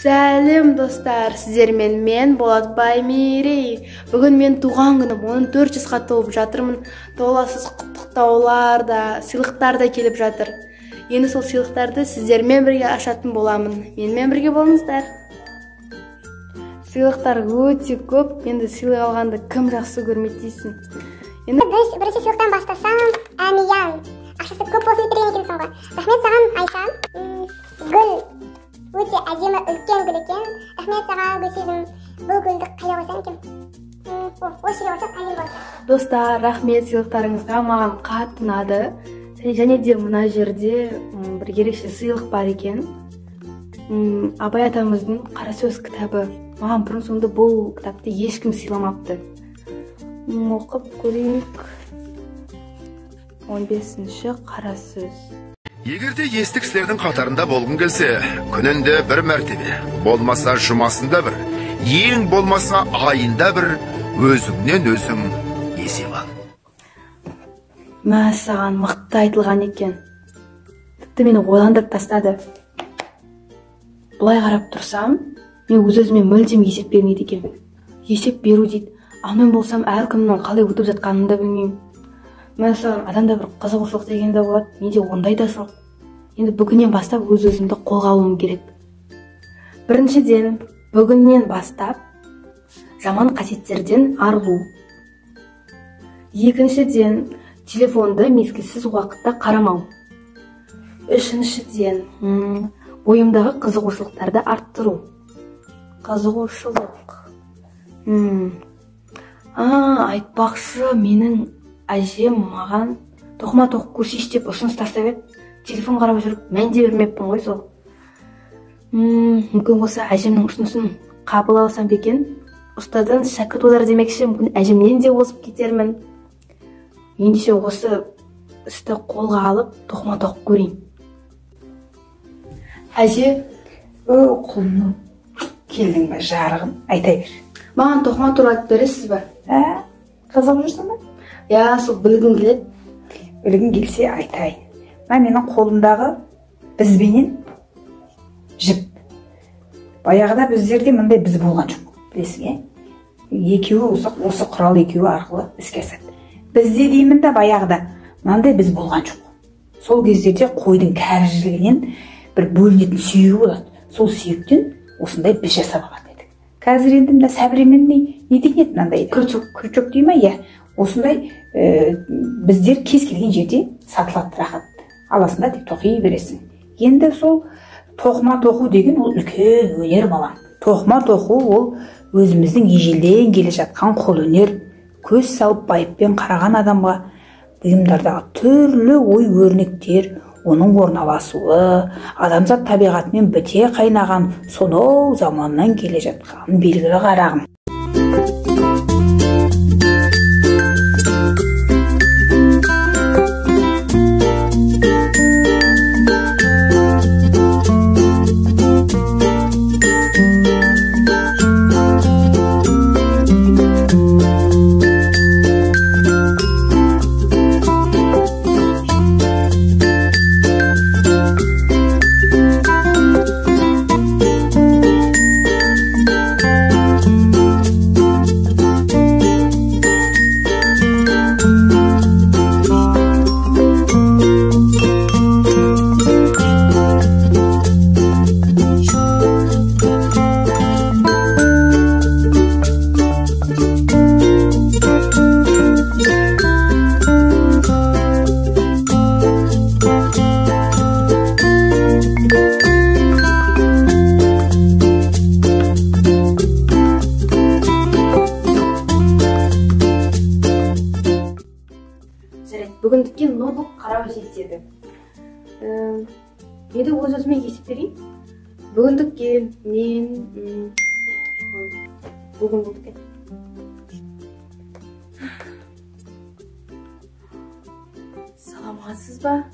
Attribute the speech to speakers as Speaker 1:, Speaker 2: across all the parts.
Speaker 1: Сәлем достар, сіздермен мен Болатбай Мерей. Бүгін мен туған күнім, 14 жасқа толып жатырмын. Толассыз құттықтаулар да, сыйлықтар да келіп жатыр. Енді сол сыйлықтарды сіздермен бірге ашатын боламын. Менімен бірге болыңыздар. Сыйлықтар өте көп. Енді сыйлық алғанды кім жақсы көрмейді дейсің. Енді
Speaker 2: бірінші сыйлықтан бастасам, Әмиян. Ақшасы көп болсын деп берген екенсің ғой. Рахмет саған, Айша. Гүл. Өте әдемі үлкен гүл екен. Рахмет саған, Гүлсезім. Бұл гүлді қайда қойсам екен? Осы жерге қойсам әдемі болады.
Speaker 1: Достар, рахмет сыйлықтарыңызға, маған қатты ұнады. Және де мына жерде бір ерекше сыйлық бар екен. Абай атамыздың Қара сөз кітабы. Маған бұрын соңды бұл кітапты ешкім сыйламапты. Оқып көрейік. 15-ші Қара сөз.
Speaker 3: Егер де есті кісілердің қатарында болғың келсе, күнінде бір мәртебе, болмаса жұмасында бір, ең болмаса айында бір, өзіңнен өзің есеп ал.
Speaker 1: Мәссаған, мықты айтылған екен. Тіпті мені ойландырып тастады. Былай қарап тұрсам, мен өз-өзіме мүлдем есеп бермейді екенмін. Есеп беру дейді, ал мен болсам әркімнің қалай өтіп жатқанын да білмеймін. Мәссаған, адамда бір қызығушылық деген де болады, менде ондай да жоқ. Енді бүгіннен бастап өз-өзімді қолға алуым керек. Біріншіден, бүгіннен бастап жаман қасиеттерден арылу. Екіншіден, телефонды мезгілсіз уақытта қарамау. Үшіншіден, бойымдағы қызығушылықтарды арттыру. Қызығушылық. Айтпақшы, менің әжем маған тоқыма тоқып көрсейші деп ұсыныс тастап еді. Телефон қарап жүріп, мән де бермеппін ғой сол. Мүмкін осы әжемнің ұсынысын қабыл алсам ба екен? Ұстаздан шәкірт озар демекші, мүмкін әжемнен де озып кетермін. Ендеше осы істі қолға алып, тоқыма тоқып көрейін. Әже,
Speaker 4: құлыным, келдің бе жарығым, айта бер.
Speaker 1: Маған тоқыма туралы айтып бересіз бе?
Speaker 4: Қызығып жүрсің бе?
Speaker 1: Я, сол білгім келеді.
Speaker 4: Білгім келсе айтайын. Мына менің қолымдағы бізбенен жіп. Баяғыда біздерде мындай біз болған жоқ, білесің, е? Екеуі осы құрал екеуі арқылы іске асады. Бізде деймін да баяғыда мынандай біз болған жоқ. Сол кездерде қойдың кәрі жілігінен бір бөлінетін сүйегі болады. Сол сүйектен осындай біз жасап алатын едік. Қазір енді мына современный не дейтін еді мынандай?
Speaker 1: Крючок.
Speaker 4: Крючок дей ма? Иә. Осындай біздер кез келген жерде сатылады, рахат. Аласың да тек тоқи бересің. Енді сол тоқыма тоқу деген ол үлкен өнер балам. Тоқыма тоқу ол өзіміздің ежелден келе жатқан қолөнер. Көз салып байыппен қараған адамға бұйымдардағы түрлі ой өрнектер, оның орналасуы, адамзат табиғатымен біте қайнаған сонау заманнан келе жатқан белгілі қарағым.
Speaker 1: Бүгіндікке ноутбук қарау жетеді. Енді өз-өзіме есеп берейін. Бүгіндікке мен бүгін болды екен. Саламатсыз ба?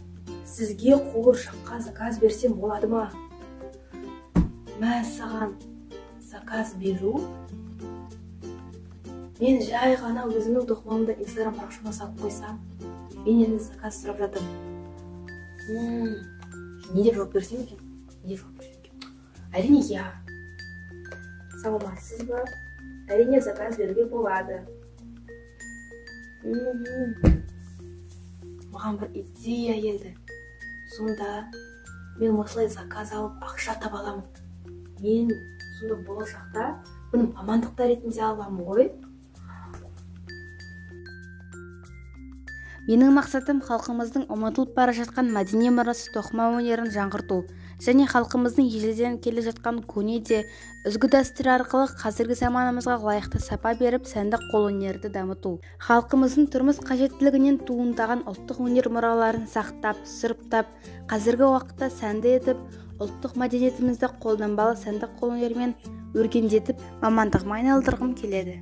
Speaker 1: Сізге қуыршаққа заказ берсем болады ма? Мәссаған, заказ беру? Мен жай ғана өзімнің тоқымамды Инстаграм парақшама салып қойсам, мен енді заказ сұрап жатырмын. Не деп жауап берсем екен? Не деп жауап берсем екен? Әрине, иә. Саламатсыз ба? Әрине, заказ беруге болады. Маған бір идея келді. Сонда мен осылай заказ алып ақша таба аламын. Мен сонда болашақта бұны мамандық ретінде аламын ғой.
Speaker 5: Менің мақсатым халқымыздың ұмытылып бара жатқан мәдени мұрасы тоқыма өнерін жаңғырту және халқымыздың ежелден келе жатқан көне де үзгі дәстүрі арқылы қазіргі заманымызға лайықты сапа беріп сәндік қолөнерді дамыту. Халқымыздың тұрмыс қажеттілігінен туындаған ұлттық өнер мұраларын сақтап, сұрыптап, қазіргі уақытта сәнді етіп, ұлттық мәдениетімізді қолданбалы сәндік қолөнермен өркендетіп, мамандығыма айналдырғым келеді.